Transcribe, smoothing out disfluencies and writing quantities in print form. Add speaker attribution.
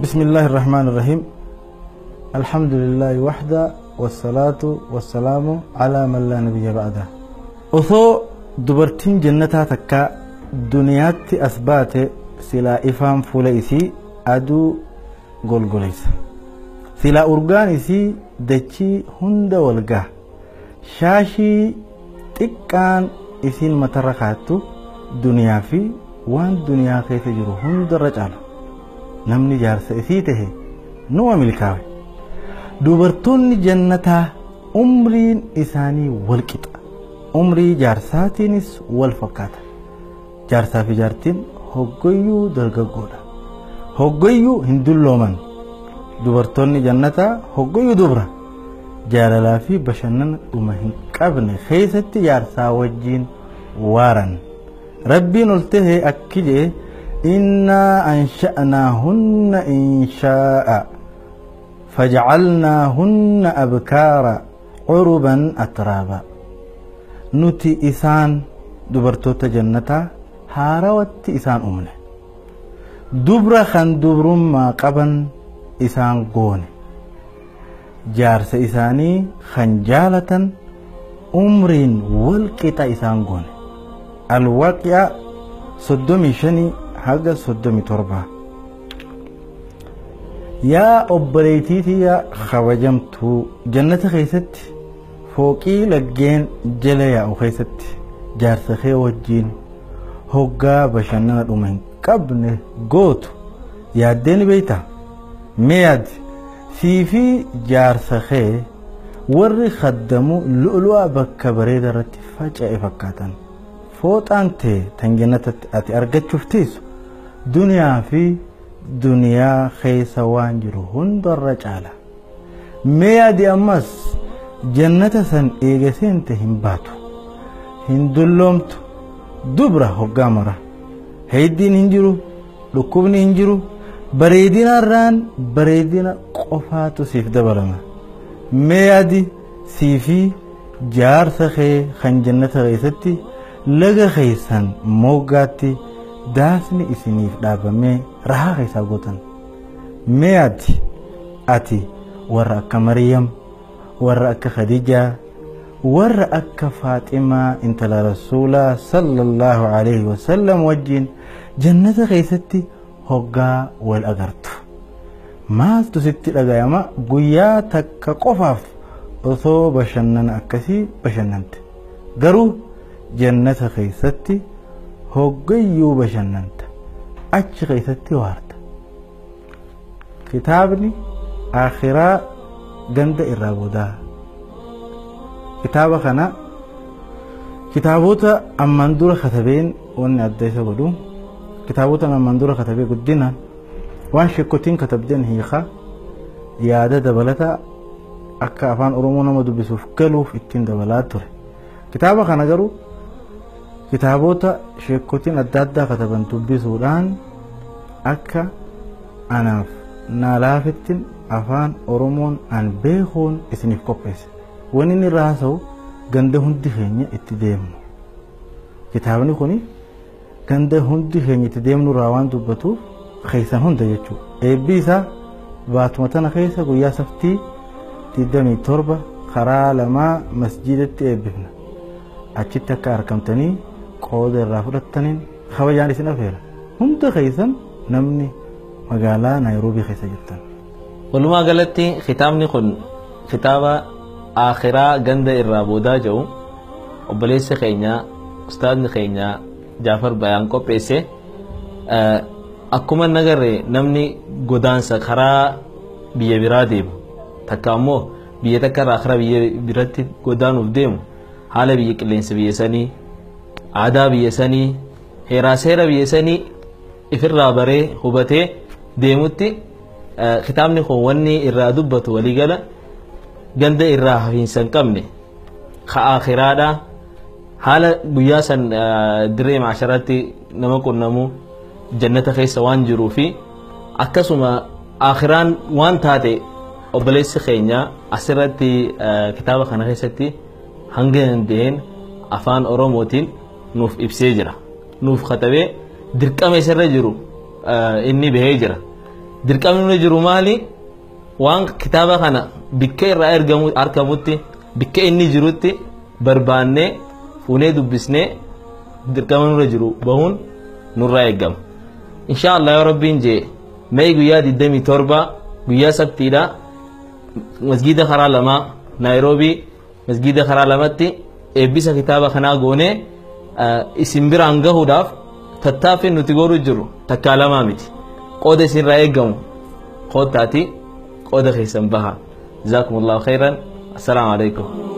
Speaker 1: بسم الله الرحمن الرحيم. الحمد لله وحده والصلاة والسلام على من لا نبي بعده. Osoo dubartiin jannataa takka duniyaatti as baate, silaa ifaan fuula isii aduu golgoleysa. Silaa urgaan isii dachii hunda wal gaha. Shaashii xiqqaan isiin matarra kaattu duniyaa fi waan duniyaa keessa jiru hundarra caala. Namni jaarsa isii tahe numa milkaawe. Dubartoonni jannataa umriin isaanii wal qixa. Umrii jaarsaatiinis wal fakkaata. Jaarsaa fi jaartiin hoggayyuu dargaggoodha. Hoggayyuu hin dullooman. Dubartoonni jannataa hoggayyuu dubra. Jaalalaa fi bashannana dhuma hin qabne keessatti jaarsaa wajjiin waaran. Rabbiin ol tahe akki jee: "إنا أنشأناهن إنشاء فجعلناهن أبكارا عربا أترابا." Nuti isaan, dubartoota jannataa, haarawatti isaan uumne, dubra kan dubrummaa qaban isaan goone, jaarsa isaanii kan jaalatan, umriin wal qixa isaan goone. Alwaaqi'a 35 haga 37. Yaa obboleettii tiyya kabajamtuu, jannata keessatti fooqii laggeen jala yaa'u keessatti jaarsa kee wajjiin hoggaa bashannana dhuma hin qabne gootu yaaddee ni beeytaa? Mee yaadi, sii fi jaarsa kee warri khaddamu lu'lu'a bakka bareeda irratti faca'e fakkaatan. Fooxaan tee tan jannatatti ati argachuuf teessu duniyaa fi duniyaa keessa waan jiru hundarra caala. Mee yaadi ammas, jannata san eega seente hin baatu, hin dulloomtu, dubra hoggaa mara. Heyddiin hin jiru, dhukkubni hin jiru, bareedinarraan bareedina qofaatu siif dabalama. Mee yaadi, sii fi jaarsa kee kan jannata keessatti laga keessan moggaatti daasni isiniif dhaabamee rahaa keessaa gootan. Mee yaadi, ati warra akka Maryam, warra akka Khadijaa, warra akka Faaximaa intala Rasuulaa sallallahu alaihi wasallam wajjin jannata keessatti hoggaa wal agartu maaltu sitti dhagayama? Guyyaa takka qofaaf osoo bashannana akkasii bashannante, garuu jannata keessatti hoggayyuu bashannanta, achi keessatti waarta. Kitaabni Akhiraa Ganda Irraa Boodaa, kitaaba kana kitaabota ammaan dura katabeen wanni adda isa godhu, kitaabota ammaan dura katabee guddinaan waan sheekotiin katabdeen hiikaa yaada dabalataa akka afaan Oromoo nama dubbisuuf galuuf ittiin dabalaa ture. Kitaaba kana garuu kitaabota sheekotiin adda addaa kataban dubbisuudhaan akka anaaf naalaafittiin afaan Oromoon an beekuun isiniif qopheesse. Wanni inni irraa haasa'u ganda hundi keenya itti deemnu. Kitaabni kuni ganda hundi keenya itti deemnu irraa waan dubbatuuf keessan hunda jechuudha. Eebbi isaa baatuma tana keessa guyyaa saftii 27 karaa lamaa masjidatti eebbifna. Achitti akka argamtanii qooda irraa fudhattaniin kabajaan isin afeera. Hunda keessan namni magaalaa Naayiroobii keessa jirtan.
Speaker 2: Walumaa galatti kitaabni kun kitaaba Akhiraa Ganda Irraa Boodaa jedhu obboleessi keenya, ustaadni keenya Jaafar Bayaan qopheesse. Akkuma nagarre, namni godaansa karaa biyya biraa deemu takka ammoo biyya takka irraa karaa biyya biratti godaanuuf deemu, haala biyya, qilleensa biyya sanii, aadaa biyya sanii, heeraa seera biyya sanii ifirraa baree hubatee deemutti, kitaabni kun wanni irraa dubbatu waliigala ganda irraa hafiinsa hin qabne ka akhiraadha, haala guyyaa san dirree maasharaatti nama qunnamu, jannata keessa waan jiruu fi akkasuma akhiraan waan taate obboleessi keenya asirratti kitaaba kana keessatti hanga danda'een afaan Oromootiin nuuf ibsee jira, nuuf katabee dirqama isarra jiru inni bahee jira. Dirqamni nurra jiru maali? Waan kitaaba kana bikka irraa ergamu argamutti, bikka inni jirutti barbaannee fuunee dubbisnee dirqama nurra jiru bahuun nurraa eegama. Insha Allah, yoo Rabbiin jee, May guyyaa 27, guyyaa sabtiidha, masgiida karaa lamaa Naayiroobii, masgiida karaa lamatti eebbisa kitaaba kanaa goonee isin biraan gahuudhaaf tattaaffiin nuti godhu jiru takkaa lamaa miti. Qooda isinirraa eegamu koottaati qooda keessan baha. Jazaakumullahu khayran. Assalaamu alaikum.